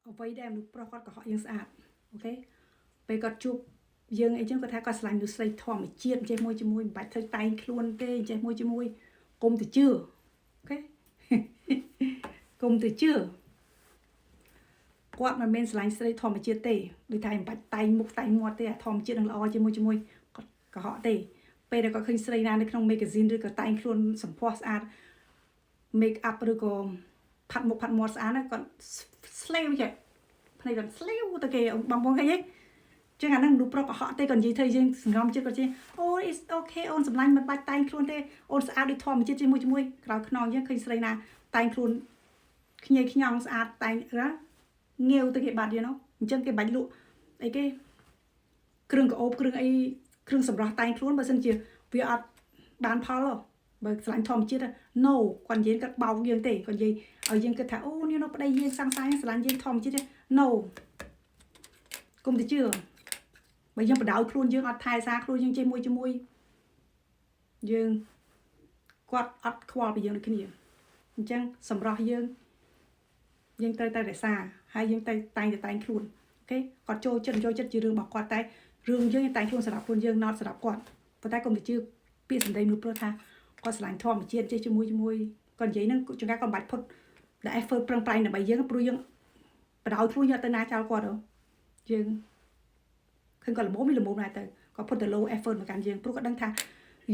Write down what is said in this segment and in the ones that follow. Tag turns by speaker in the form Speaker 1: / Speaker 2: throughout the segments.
Speaker 1: អ្វីដែលមនុស្សប្រុសគាត់កុហកយើងស្អាត okay ពេលគាត់ជួបយើងអីចឹងគាត់ថាគាត់ស្រឡាញ់មនុស្សស្រីធម្មជាតិចេះមួយជាមួយមិនបាច់ត្រូវតែងខ្លួនទេចេះមួយជាមួយកុំទៅជឿ okay កុំទៅជឿគាត់មិនមែនស្រឡាញ់ស្រីធម្មជាតិទេដូចថាមិនបាច់តែងមុខតែងមាត់ទេអាធម្មជាតិនឹងល្អជាមួយជាមួយគាត់កុហកទេពេលដែលគាត់ឃើញស្រីណានៅក្នុង magazine ឬក៏តែងខ្លួនសម្ផស្សស្អាត make up ឬក៏ផាត់មុខផាត់មាត់ស្អាតណាគាត់ស្លេវចេះភ្នែកគាត់ស្លេវទៅគេបងប្អូនឃើញទេចឹងអាហ្នឹងមនុស្សប្រុសកុហកទេគាត់និយាយធ្វើយើងសង្ងំចិត្តគាត់ជិះអូ it's okay អូនសម្លាញ់មិនបាច់តែងខ្លួនទេអូនស្អាតដូចធម្មជាតិជាមួយជាមួយក្រោយខ្នងយើងឃើញស្រីណាតែងខ្លួនខ្ញីខ្ញង់ស្អាតតែងណាងាវទៅគេបាត់យល់អញ្ចឹងគេបាច់លក់អីគេគ្រឿងកអូបគ្រឿងអីគ្រឿងសម្រស់តែងខ្លួនបើសិនជាវាអត់បានផលហ៎បើស្រឡាញ់ធម្មជាតិ no គាត់និយាយគាត់បោកយើងទេគាត់និយាយឲ្យយើងគិតថាអូនេះនៅប្តីយើងសង្សារស្រឡាញ់យើងធម្មជាតិទេ no កុំទៅជឿបើយើងបដៅខ្លួនយើងអត់ថែសារខ្លួនយើងចេះមួយជាមួយយើងគាត់អត់ខ្វល់ពីយើងដូចគ្នាអញ្ចឹងសម្រស់យើងយើងត្រូវតែរក្សាហើយយើងតែតែងតែតែងខ្លួន okay គាត់ចូលចិត្តចូលចិត្តជារឿងរបស់គាត់តែរឿងយើងតែងខ្លួនសម្រាប់ខ្លួនយើង not សម្រាប់គាត់ប៉ុន្តែកុំទៅជឿពាក្យសម្ដីមនុស្សព្រោះថាគាត់ស្រឡាញ់ធម្មជាតិចេះជាមួយជាមួយគាត់និយាយហ្នឹងចង្ការគាត់មិនបាច់ផុតដែល effort ប្រឹងប្រែងដើម្បីយើងព្រោះយើងបដៅខ្លួនយើងទៅណាចោលគាត់ហ៎យើងឃើញគាត់ល្មមល្មមដែរទៅគាត់ put ទៅ low effort មកកាន់យើងព្រោះគាត់ដឹងថា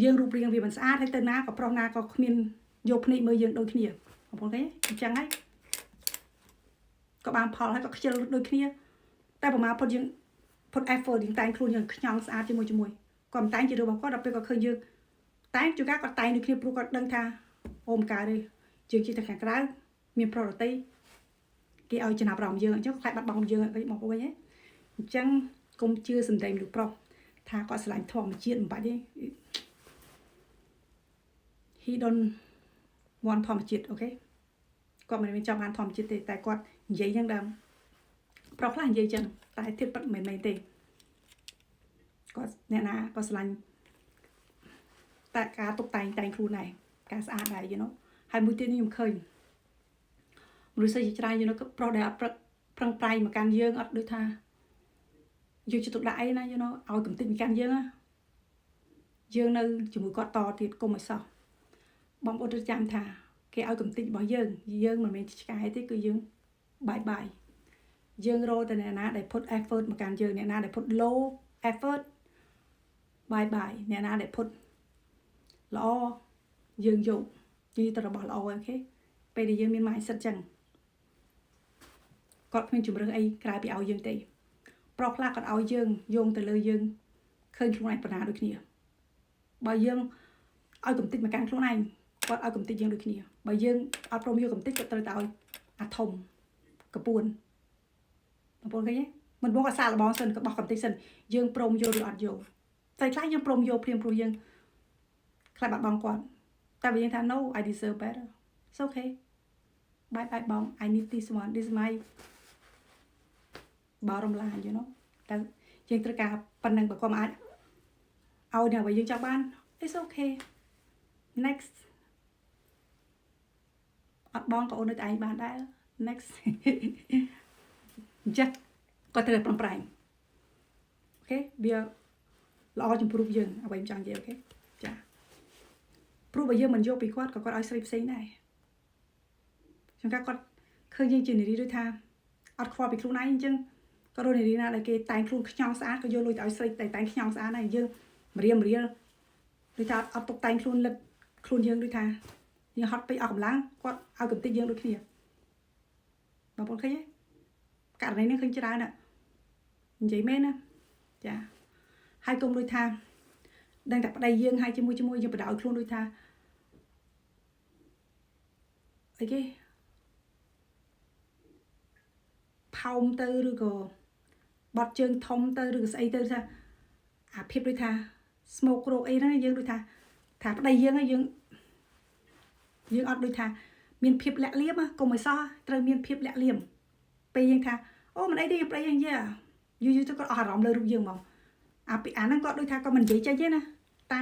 Speaker 1: យើងរូបរាងវាមិនស្អាតហើយទៅណាក៏ប្រុសណាក៏គ្មានយកភ្នែកមើលយើងដូចគ្នាបងប្អូនឃើញអញ្ចឹងហើយក៏បានផលហើយក៏ខ្ជិលដូចគ្នាតែប្រមាណផុតយើង put effort យើងតែងខ្លួនយើងខ្ញង់ស្អាតជាមួយជាមួយគាត់មិនតែងជារឿងរបស់គាត់ដល់ពេលគាត់ឃើញយើងតែងជួនកាលគាត់តែងដូចគ្នាព្រោះគាត់ដឹងថាអូមិនកើតទេយើងជិះទៅខាងក្រៅមានប្រុសដទៃគេឲ្យចំណាប់អារម្មណ៍យើងអញ្ចឹងខ្លាចបាត់បង់យើងបងប្អូនវិញអញ្ចឹងកុំជឿសម្ដីមនុស្សប្រុសថាគាត់ស្រឡាញ់ធម្មជាតិមិនបាច់ទេ he don't want ធម្មជាតិ okay គាត់មិនមែនចង់បានធម្មជាតិទេតែគាត់និយាយយ៉ាងដើមប្រុសខ្លះនិយាយចឹងតែធៀបពិតមិនមែនទេគាត់អ្នកណាក៏ស្រឡាញ់តែការតុបតែងតែងខ្លួនដែរការស្អាតដែរ you know ហើយមួយទៀតនេះខ្ញុំឃើញមនុស្សជាច្រើន you know ប្រុសដែលអត់ប្រឹកប្រឹងប្រែងមកកាន់យើងអត់ដូចថាយកចិត្តទុកដាក់អីណា you know ឲ្យកំតិចមកកាន់យើងណាយើងនៅជាមួយគាត់តទៀតកុំឲ្យសោះបងប្អូនត្រូវចាំថាគេឲ្យកំតិចរបស់យើងយើងមិនមែនឆ្កែទេគឺយើង bye bye យើងរកតែអ្នកណាដែល put effort មកកាន់យើងអ្នកណាដែល put low effort bye bye អ្នកណាដែល put ល្អយើងយកយើងទៅរបស់ល្អ okay ពេលដែលយើងមាន mindset ចឹងគាត់គ្មានជំរឿសអីក្រៅពីឲ្យយើងទេប្រុសខ្លះគាត់ឲ្យយើងយោងទៅលើយើងឃើញខ្លួនឯងបណ្ណាដូចគ្នាបើយើងឲ្យកំតិចមកកាន់ខ្លួនឯងគាត់ឲ្យកំតិចយើងដូចគ្នាបើយើងអត់ព្រមយកកំតិចគាត់ត្រូវតែឲ្យអាធំកពួនបងប្អូនឃើញទេមិនបងអាសាលបងសិនក៏បោះកំតិចសិនយើងព្រមយកឬអត់យកតែខ្លះយើងព្រមយកព្រាមព្រោះយើងខ្លាចបាត់បង់គាត់តែបើយើងថា no, I deserve better, it's okay, bye bye បង I need this one, this is my bottom line. តែយើងត្រូវការប៉ុណ្្នឹងបើគាត់មិនអាចឲ្យនៅអ្វីយើងចង់បាន it's okay, next អត់បងក៏អូននៅតែឯងបានដែរ next អញ្ចឹងគាត់ត្រូវប្រឹងប្រែង okay វាល្អចំពោះរូបយើងអ្វីខ្ញុំចង់និយាយ okay ចាព្រោះបើយើងមិនយកពីគាត់ក៏គាត់ឲ្យស្រីផ្សេងដែរជួនកាលគាត់ឃើញយើងជានារីដូចថាអត់ខ្វល់ពីខ្លួនឯងអញ្ចឹងក៏រកនារីណាដែលគេតែងខ្លួនខ្ញង់ស្អាតក៏យកលុយទៅឲ្យស្រីតែតែងខ្ញង់ស្អាតដែរយើងមរៀមរៀលដូចថាអត់តុបតែងខ្លួនលឹកខ្លួនយើងដូចថាយើងហត់ពេកអស់កម្លាំងគាត់ឲ្យកំតិចយើងដូចគ្នាបងប្អូនឃើញទេករណីនេះឃើញច្រើនណាស់និយាយមែនណាចាហើយកុំដូចថាដឹងតែប្តីយើងហើយជាមួយជាមួយយើងបដ ாய் ខ្លួនដូចថាអីគេផោមទៅឬក៏បត់ជើងធំទៅឬក៏ស្អីទៅថាអាភាពដូចថា smoke រោគអីហ្នឹងយើងដូចថាថាប្តីយើងយើងយើងអត់ដូចថាមានភាពលាក់លៀមកុំឲ្យសោះត្រូវមានភាពលាក់លៀមពេលយើងថាអូមិនអីទេប្តីយើងយ៉ាយូរយូរទៅគាត់អស់អារម្មណ៍លើរូបយើងហ្មងអាពីអាហ្នឹងគាត់ដូចថាគាត់មិននិយាយចេញទេណាតែ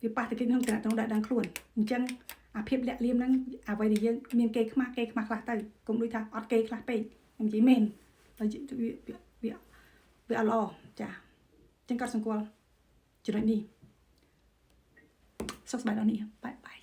Speaker 1: វាប៉ះទៅគេក្នុងតំណែងដែលដឹងខ្លួនអញ្ចឹង អាភាពលាក់លៀមហ្នឹងអ្វីដែលយើងមានគេខ្មាស់គេខ្មាស់ខ្លះទៅកុំដូចថាអត់គេខ្លះពេកខ្ញុំនិយាយមែនហើយវាវាវាអត់ល្អចាចឹងគាត់សង្កល់ចំណុចនេះសុខសប្បាយដល់នេះbye bye.